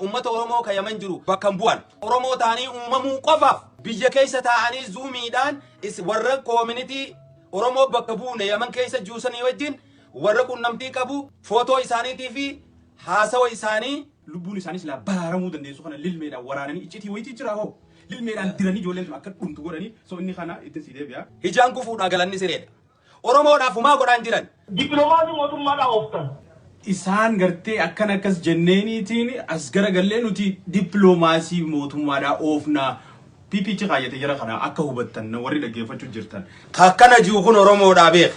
Ummata Oromoo ka Yaman jiru bakka hin bu'an. Oromoo ta'anii uumamuu qofaaf biyya keessa taa'anii zuumiidhaan warra koomunitii Oromoo bakka buune Yaman keessa juusanii wajjin warra qunnamtii qabu footoo isaaniitii fi haasawa isaanii Lubbuun isaanii silaa baraaramuu dandeessu kana lilmeedhaan waraananii iccitii wayitii jira hoo. Lilmeedhaan diranii ijoolleen tun akka dhumtu godhanii so inni kana ittiin sii deebi'a. Hijaan gufuudhaa galanni sireedha. Oromoodhaaf humaa godhaan jiran. Dippilomaasii mootummaadhaa ooftan. Isaan gartee akkan akkas jenneeniitiin as garagallee nuti dippiloomaasii mootummaadhaa oofnaa. PP'chi kaayyate jara kana akka hubattan warri dhaggeeffachuu jirtan. Ka akkana jiru kun Oromoodhaa beeka.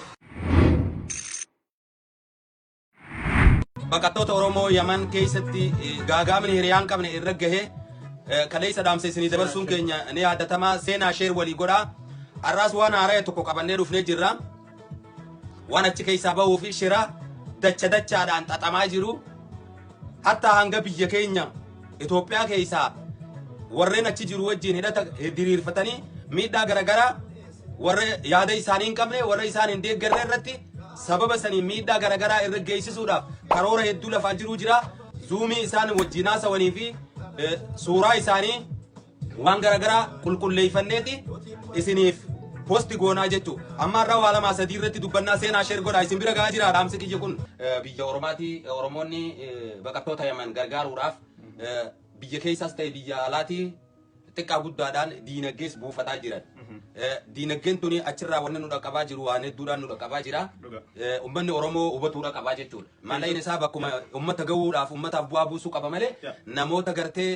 Baqattoota Oromoo Yaman keessatti gaagaamni hiriyaan qabne irra gahe kaleessa dhaamsa isinii dabarsuun keenya ni yaadatama. Seenaa sheer walii godhaa. Har'aas waan haaraya tokko qabannee dhufnee jirra. Waan achi keessaa bahuu fi shira dacha dachaadhaan xaxamaa jiru. Hatta hanga biyya keenya Itoophiyaa keessaa warreen achi jiru wajjin hidhata diriirfatanii miidhaa garaagaraa warra yaada isaanii hin qabne warra isaan hin deeggarre irratti sababa saniin miidhaa garaagaraa irra geessisuudhaaf karoora hedduu lafaa jiruu jira. Zuumii isaan wajjin haasawanii fi suuraa isaanii waan garaagaraa qulqulleeffanneeti isiniif posti goonaa jechuu. Amma irraa waa lamaa sadii irratti dubbannaa seenaa sheer godhaa isin bira gahaa jira dhaamsi kiyya kun. Biyya Oromaatii Oromoonni baqattoota Yaman gargaaruudhaaf biyya keessaas ta'e biyya alaatii xiqqaa guddaadhaan diinaggees buufataa jiran. Diinagdeen tuni achirraa wanni nu dhaqqabaa jiru waan hedduudhaan nu dhaqqabaa jira. Uummanni Oromoo hubatuudha qabaa jechuudha. Maallaqni isaa bakkuma uummata gahuudhaaf uummataaf bu'aa buusuu qaba malee namoota gartee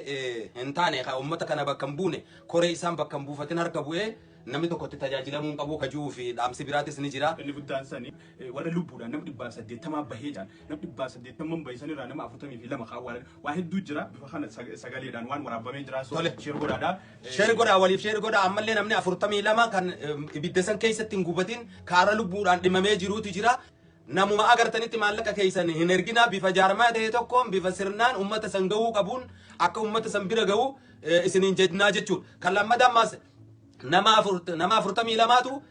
hin taane kan uummata kana bakka hin buune koree isaan bakka hin buufatin harka bu'ee namni tokko itti tajaajilamuu hin qabu kajuu fi dhaamsi biraatis ni jira. Inni guddaan sani warra lubbuudhaan nama 180 bahee jaan nama 180 bahe sanirraa nama 42 kaawwaalan waa hedduu jira bifa kana sagaleedhaan waan waraabamee jira so Tole. share godhaadha. Share godhaa waliif share godhaa ammallee namni 42 kan ibidda san keessatti hin gubatin kaara lubbuudhaan dhimamee jiruutu jira. Namuma agartanitti maallaqa keessan hin erginaa bifa jaarmaa ta'e tokkoon bifa sirnaan uummata san gahuu qabuun akka uummata san bira gahu isiniin jennaa jechuudha. Kan lammataa ammas nama 42tu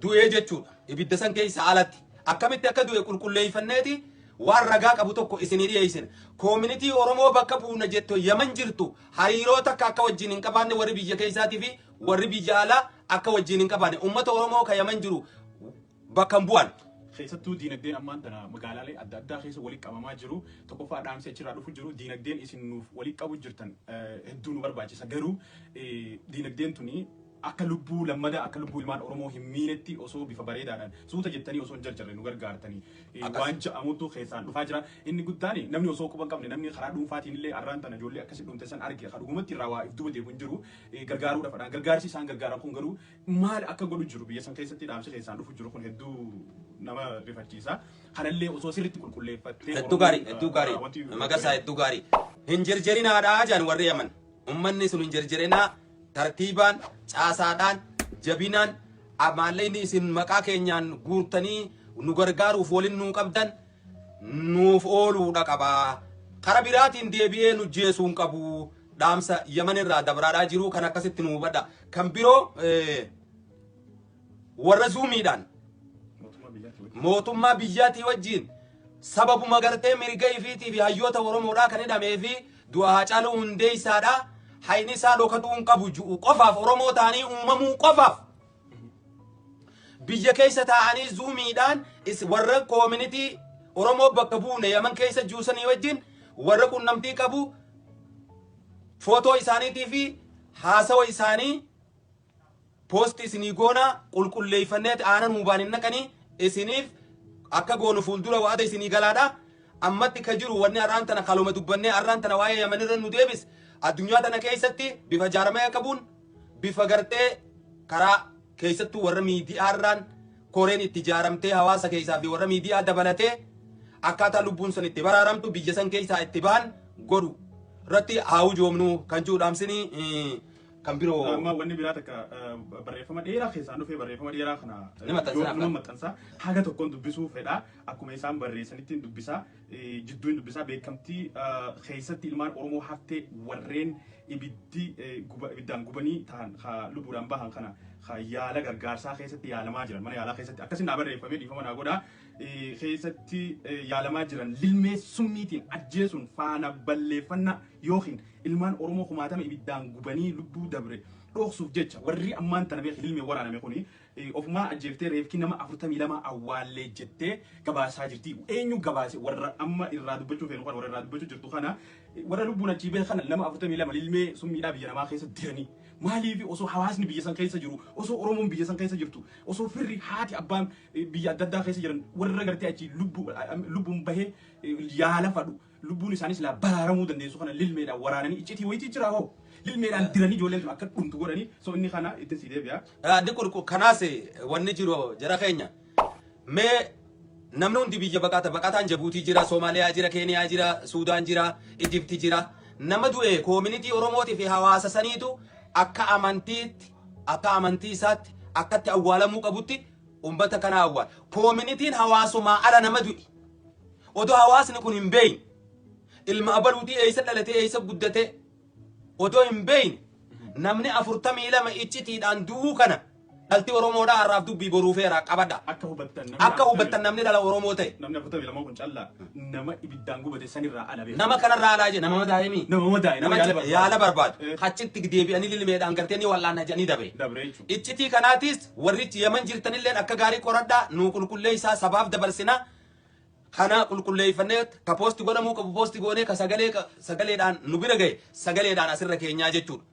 du'ee jechuudha. Ibidda san keessa alatti. Akkamitti akka du'e qulqulleeffanneeti waan ragaa qabu tokko isinii dhiyeessina. Koominitii Oromoo bakka buuna jettu Yaman jirtu hariiroo takka akka wajjin hin qabaanne warri biyya keessaatii fi warri biyya alaa akka wajjin hin qabaanne uummata Oromoo ka Yaman jiru bakka hin bu'an. Keessattuu diinagdeen ammaan tana magaalaalee adda addaa keessa walitti qabamaa jiru. Tokkoffaa dhaamsi achirraa dhufu jiru diinagdeen isin nuuf walitti qabu jirtan hedduu nu barbaachisa. Garuu diinagdeen tuni akka lubbuu lammada akka lubbuu ilmaan Oromoo hin miinetti osoo bifa bareedaadhaan suuta jettanii osoo hin jarjarre nu gargaartanii waan ja'amutu keessaan dhufaa jira. Inni guddaan namni osoo quba hin qabne namni karaa dhuunfaatiin illee arraan tana ijoollee akkasi dhumte san arge kan dhugumatti irraa waa if duuba deebi'u hin jiru gargaaruudhaaf gargaarsi isaan gargaaran kun garuu maal akka godhu jiru biyya san keessatti dhaamsi keessaan dhufu jiru kun hedduu nama rifachiisa. Kanallee osoo sirriitti qulqulleeffattee Hedduu gaarii, hedduu gaarii. Magarsaa hedduu gaarii. Hin jerjerinaadhaa jedhan warri Yaman. Ummanni sun hin jerjerinaa tartiibaan, caasaadhaan, jabinaan maallaqni isin maqaa keenyaan guurtanii nu gargaaruuf waliin nuu qabdan nuuf ooluudha qaba. Kara biraatiin deebi'ee nu jeesuu hin qabu. Dhaamsa Yaman irraa dabraadhaa jiru kan akkasitti nu hubadha. Kan biroo warra zuumiidhaan mootummaa biyyaatii wajjin sababuma gartee mirga ifiitii fi hayyoota Oromoodhaa kan hidhamee fi du'a Haacaaluu Hundeessaadhaa hayni isaa dhokatuu hin qabu ju'u qofaaf Oromoo ta'anii uumamuu qofaaf biyya keessa taa'anii zuumiidhaan warra koominitii Oromoo bakka buune Yaman keessa juusanii wajjin warra qunnamtii qabu footoo isaaniitii fi haasawa isaanii poosti isinii goona qulqulleeffanneeti aanan huubaan hin naqanii isiniif akka goonu fuuldura wa'ada isinii galaadha. Ammatti ka jiru wanni har'aan tana kaluma dubbannee har'aan tana waa'ee Yamanirra nu deebis addunyaa tana keessatti bifa jaaramaya qabuun bifa gartee karaa keessattuu warra miidiyaarraan koreen itti ijaaramtee hawaasa keessaa fi warra miidiyaa dabalatee akkaataa lubbuun sun itti baraaramtu biyya san keessaa itti ba'an godhu irratti haa hujoomnu kan jiru dhaamsinii kan biroo. Amma wanni biraa takka barreeffama dheeraa keessaan dhufee barreeffama dheeraa kana Ni maxxansinaa yoo maxxansa haga tokkoon dubbisuu fedha akkuma isaan barreessanitti dubbisaa jidduun dubbisaa beekamtii keessatti ilmaan Oromoo haftee warreen ibiddi ibiddaan gubanii ta'an lubbuudhaan bahan kana yaala gargaarsaa keessatti yaalamaa jiran mana yaalaa keessatti akkasii naa barreeffamee dhiifama naa godhaa. keessatti yaalamaa jiran lilmee summiitiin ajjeesuun faana balleeffannaa yookiin ilmaan Oromoo kumaatama ibiddaan gubanii lubbuu dabre dhoksuuf jecha warri ammaan tana beek lilmee waraaname kuni ofumaa ajjeeftee reefki nama 42 awwaallee jettee gabaasaa jirti. Eenyu gabaase? Warra amma irraa dubbachuu feenu kana, warra irraa dubbachuu jirtu kana, warra lubbuun achii beek kana nama 42 lilmee summiidhaa biyya namaa keessa diranii. Maaliif osoo hawaasni biyya san keessa jiru, osoo Oromoon biyya san keessa jirtu, osoo firri, haati, abbaan biyya adda addaa keessa jiran, warra gartee achii lubbuun bahee yaala fadhu, lubbuun isaanis laa baraaramuu dandeessu kana lilmeedhaan waraananii iccitii wayitii jira hoo lilmeedhaan diranii ijoolleen tun akka dhumtu godhanii? So inni kana itti sii deebi'a. Addi qulqu kanaas wanni jiru, jara keenya, mee namni hundi biyya baqata. Baqataan Jabuutii jira, Soomaaliyaa jira, Keeniyaa jira, Suudaan jira, Ijipti jira. Nama du'e community Oromootii fi hawaasa saniitu akka amantiitti, akka amantii isaatti, akkatti awwaalamuu qabutti ummata kana awwaala. Communityn hawaasumaa ala nama du'e odoo hawaasni kun hin beeyin, ilma abaluutii, eessa dhalatee, eessa guddatee odoo hin beeyin, namni 42 iccitiidhaan du'uu kana dhalti Oromoodhaa har'aaf dubbii boruufeera qabadha. Akka hubattan namni Akka hubattan, namni dhala Oromoo ta'e. Namni 42 kun callaa nama ibiddaan gubate sanirraa ala beeku. Nama kanarraa alaa jedhe, nama madaa'imii. Nama madaa'e, nama yaala barbaadu. Yaala barbaadu. Achitti deebi'anii lilmeedhaan gartee ni wal'aana jedhanii dabre. Dabre jechuudha. Iccitii kanaatis warrichi Yaman jirtanilleen akka gaarii qoradhaa, nuu qulqulleessaa, sabaaf dabarsinaa. Kana qulqulleeffannee ka post godhamuu qabu post goonee, ka sagalee sagaleedhaan nu bira gahe sagaleedhaan asirra keenyaa jechuudha.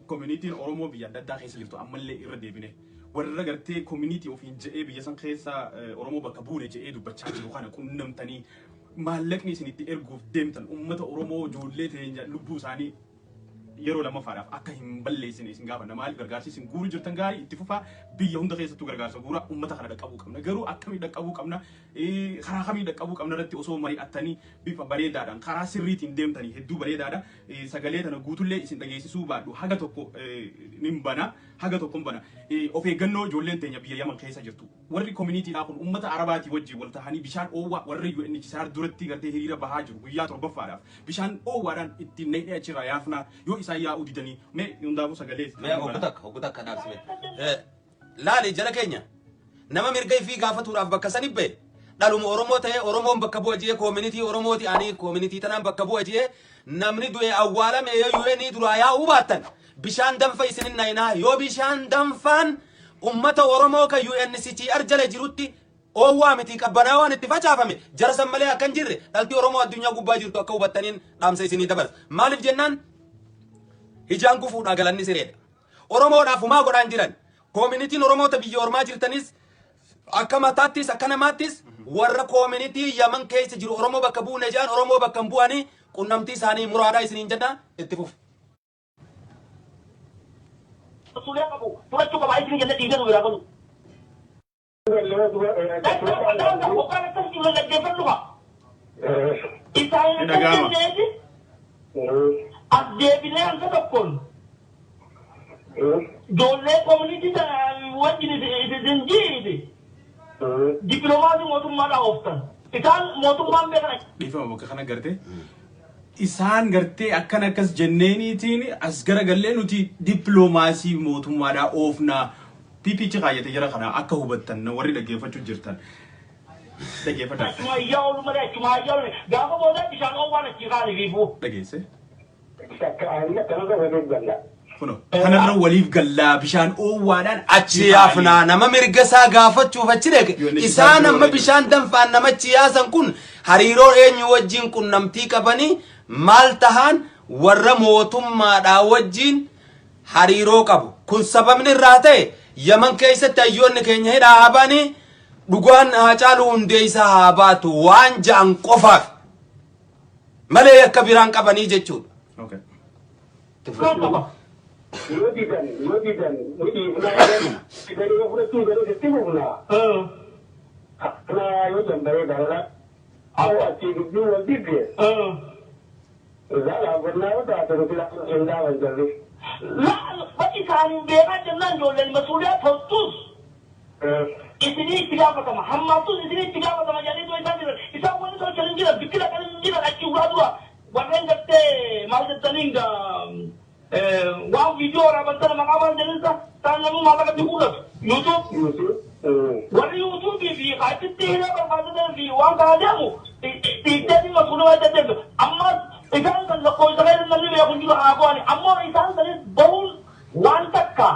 Communityn Oromoo biyya adda addaa keessa jirtu, ammallee irra deebine warra gartee community ofiin je'ee biyya san keessa Oromoo bakka buune je'ee dubbachaa jiru kana qunnamtanii, maallaqni isin itti erguuf deemtan ummata Oromoo ijoollee teenya lubbuu isaanii yeroo lammaffaadhaaf akka hin balleessine isin gaafanna. Maaliif? Gargaarsi isin guuruu jirtan gaarii, itti fufaa. Biyya hunda keessattuu gargaarsa guuraa, ummata kana dhaqqabuu qabna. Garuu akkamii dhaqqabuu qabna, karaa kamii dhaqqabuu qabna irratti osoo mari'attanii bifa bareedaadhaan karaa sirriitiin deemtanii hedduu bareedaadha. Sagalee tana guutullee isin dhageessisuu baadhu, haga tokko nin bana, haga tokko bana. Of eeggannoo ijoolleen teenya biyya Yaman keessa jirtu. Warri communitydhaa kun ummata Arabaatii wajjin wal tahanii bishaan oowwaa warri UNHCR duratti gartee hiriira bahaa jiru guyyaa torbaffaadhaaf bishaan oowwaadhaan ittiin naqnee achirraa yaafnaa yoo isaan yaa'uu didanii. Mee hundaafuu sagalee. Mee obbo takka dhaabsime. Laali, jara keenya, nama mirga ifii gaafatuudhaaf bakka sani ba'e, dhaluma Oromoo ta'ee, Oromoon bakka bu'a jee, community Oromooti, ani community tanaan bakka bu'a jee, namni du'e awwaalame yoo UN duraa yaa'uu baattan bishaan danfa isinin nayinaa. Yoo bishaan danfaan ummata Oromoo kan UNHCR jala jirutti oowwaa miti qabbanaa waan itti facaafame jara san malee akka hin jirre dhalti Oromoo addunyaa gubbaa jirtu akka hubattaniin dhaamsa isinii dabarsa. Maaliif jennaan, hijaan gufuudhaa galanni sireedha. Oromoodhaaf humaa godhaan jiran. Communityn Oromoota biyya ormaa jirtanis akka mataattis akka namaattis warra community Yaman keessa jiru Oromoo bakka buune jedhan Oromoo bakka hin bu'anii, qunnamtii isaanii muraadhaa isiniin jenna. Itti fufu. Suulee qabu fudhachuu qaba isin jenne dhiisee nu biraa galu. Hoggaan akkas jiru dhaggeeffadhu kaa. Isaan Ni akka dhaga'ama. jenneeti as deebinee hanga tokkoon ijoollee community sana wajjin isin jiiti dippiloomaasii mootummaadhaa ooftan. Isaan mootummaan beekan. Dhiifama, bakka kana gartee isaan gartee akkan akkas jenneeniitiin as garagallee nuti dippiloomaasii mootummaadhaa oofnaa PPC kaayyate. Jara kana akka hubattan warri dhaggeeffachuu jirtan dhaggeeffadhaa. Achuma iyyaa oolu malee, achuma iyyaa oolu, gaafa booda bishaan oowwaan achii kaanii fiifuu. Dhageesse. Kuno kanarra waliif gallaa, bishaan oowwaadhaan achi yaafnaa, nama mirga isaa gaafachuuf achi dhaqe. Yoonni isaan bishaan amma biroo bishaan danfaan namachi yaasan kun hariiroo eenyu wajjin qunnamtii qabanii maal tahaan warra mootummaadhaa wajjin hariiroo qabu kun sababni irraa ta'e Yaman keessatti hayyoonni keenya hidhaa haa ba'anii, dhugaan Haacaaluu Hundeessaa haa baatu waan ja'an qofaaf malee akka biraan qabanii jechuudha. Okay. Qaba. Yoo didan ni dhiifnaa, didanii yoo fudhachuu garuu itti fufnaa. Kana yoo jambaree barana yoo achii dubbii wal didde dhaabannaa yoo taate nuti hin dhaaban jarri. Laa, isaaniin beekaa jennaan ijoolleen masuuliyaa toltus isinii itti gaafatama, hammaattus isinii itti gaafatama jedhanii too isaan jiran, isaan wanni tolchan hin jiran, bikkila kan hin jiran. Achi uraa dura warreen gartee maal jettaniin waan viidiyoo waraaban sana maqaa maal jedhansa isaan namuu maallaqa itti guurratu, YouTube. Warri yuutuubii fi achitti hiree barbaadatan fi waan kana deemu dhiittanii masuulii waan deddeebisu. Amma isaan kan lakkoofsa keessa namni beeku hin jiru haa go'ani. Ammoo isaan sanis bahuun waan takka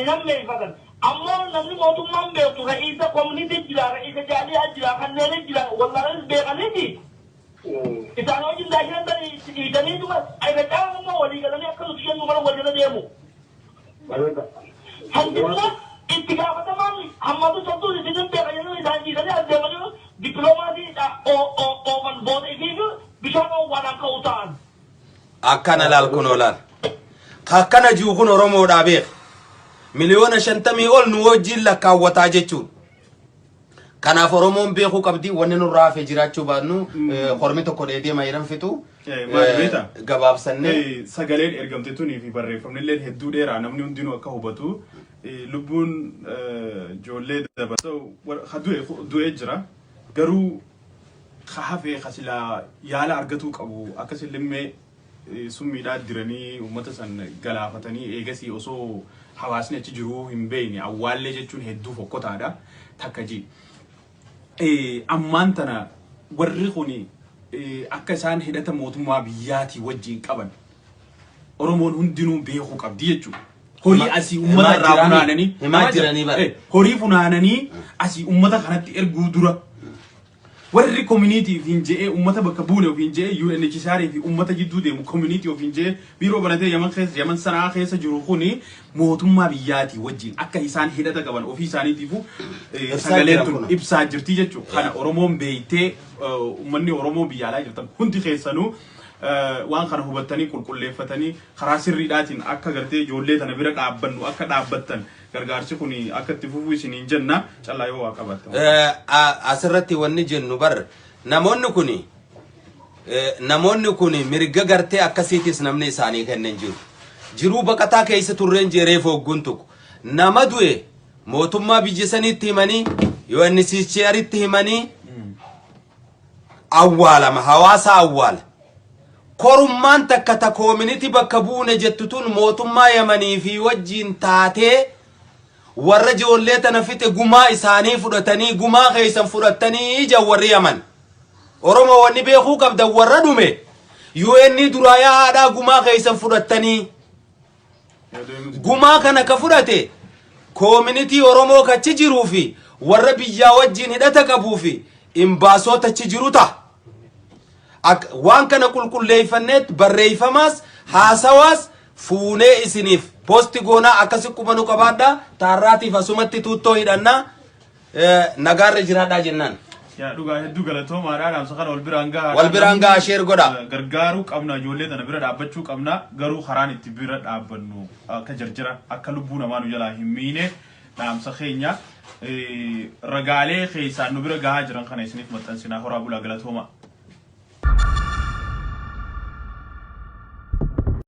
nammeeffatan. Ammoo namni mootummaan beektu ra'iisa koominitii jira, ra'iisa jaaliyaa jira, kanneen jira, wallaanis beekaniiti. Isaan wajjin daashinan dhiitanii dhuma irra caalaan immoo walii galanii akka nuti jennu kana wal jala deemu. Hanqinna itti gaafatamaan hammatu toltuun isinin beeka jedhanii isaan dhiisanii as deemanii dippiloomaasii oofan booda isiif bishaan oowwaadhaan ka'u ta'an. Akkana laal kunoo laal. Ka akkana jiru kun Oromoodhaa beeka. 50,000,000 ol nu wajjin lakkaawwataa jechuudha. Kanaaf Oromoon beekuu qabdi wanni nurraa hafe jiraachuu baannu hormi tokko dheedee mayiran fixu Maali beektaa? Gabaabsannee. Sagaleen ergamte tunii fi barreeffamni illee hedduu dheeraa namni hundinuu akka hubatu lubbuun ijoollee dabar. So, ka du'e du'ee jira. Garuu ka hafe ka silaa yaala argatuu qabu akkas illee summiidhaa diranii uummata san galaafatanii eegasii osoo hawaasni achi jiruu hin beekne awwaallee jechuun hedduu fokkotaadha. Takka ji. Ammaan tana warri kuni akka isaan hidhata mootummaa biyyaatii wajjin qaban Oromoon hundinuu beekuu qabdi jechuudha. Horii asii uummata Himaa irraa jiraanii- funaananii himaa jiranii bara. Horii funaananii asii uummata kanatti erguu dura warri community ofiin je'ee uummata bakka buune ofiin je'ee UNHCR fi uummata jidduu deemu community ofiin je'ee biiroo banatee Yaman keessa Yaman Sanaa keessa jiru kuni mootummaa biyyaatii wajjin akka isaan hidhata qaban ofii isaaniitiifuu Ibsaa sagaleen jiran tun kun. Ibsaa jirti jechuudha. Kana Oromoon beektee uummanni Oromoo biyya alaa jirtan hundi keessanuu waan kana hubattanii qulqulleeffatanii karaa sirriidhaatiin akka gartee ijoollee tana bira dhaabbannu akka dhaabbattan gargaarsi kun akka itti fufuu isiniin jenna callaa yoo waa qabaattan. Asirratti wanni jennu bar namoonni kun mirga gartee akkasiitis namni isaanii kennen jiru. Jiruu baqataa keessa turreen jeeree foogguun tokko nama du'e mootummaa biyya saniitti himanii UNHCR'tti himanii awwaalama hawaasa awwaala. Korummaan takka ta community bakka buune jettu tun mootummaa Yamanii fi wajjiin taatee warra ijoollee tana fixe gumaa isaanii fudhatanii gumaa keessan fudhatanii ija warri Yaman. Oromoo wanni beekuu qabdan warra dhume UN duraa yaa'aadhaa gumaa keessan fudhattanii gumaa kana ka fudhate community Oromoo kachi jiruu fi warra biyyaa wajjiin hidhata qabuu fi imbaasota achi jiru ta'a. Waan kana qulqulleeffanneet barreeffamaas haasawaas fuunee isiniif post goonaa akkasi quba nu qabaadhaa taarraatiif asumatti tuuttoo hidhannaa nagaarra jiraadhaa jennaan. Yaa dhugaa hedduu galatoomaadha. Dhaamsa kana wal biraan gahaa. Wal biraan gahaa, share godhaa. Gargaaruu qabna ijoollee tana bira dhaabbachuu qabna garuu karaan itti bira dhaabbannu akka jarjara akka lubbuu namaa nu jalaa hin miine dhaamsa keenya ragaalee keessaan nu bira gahaa jiran kana isiniif maxxansinaa horaa bulaa galatooma.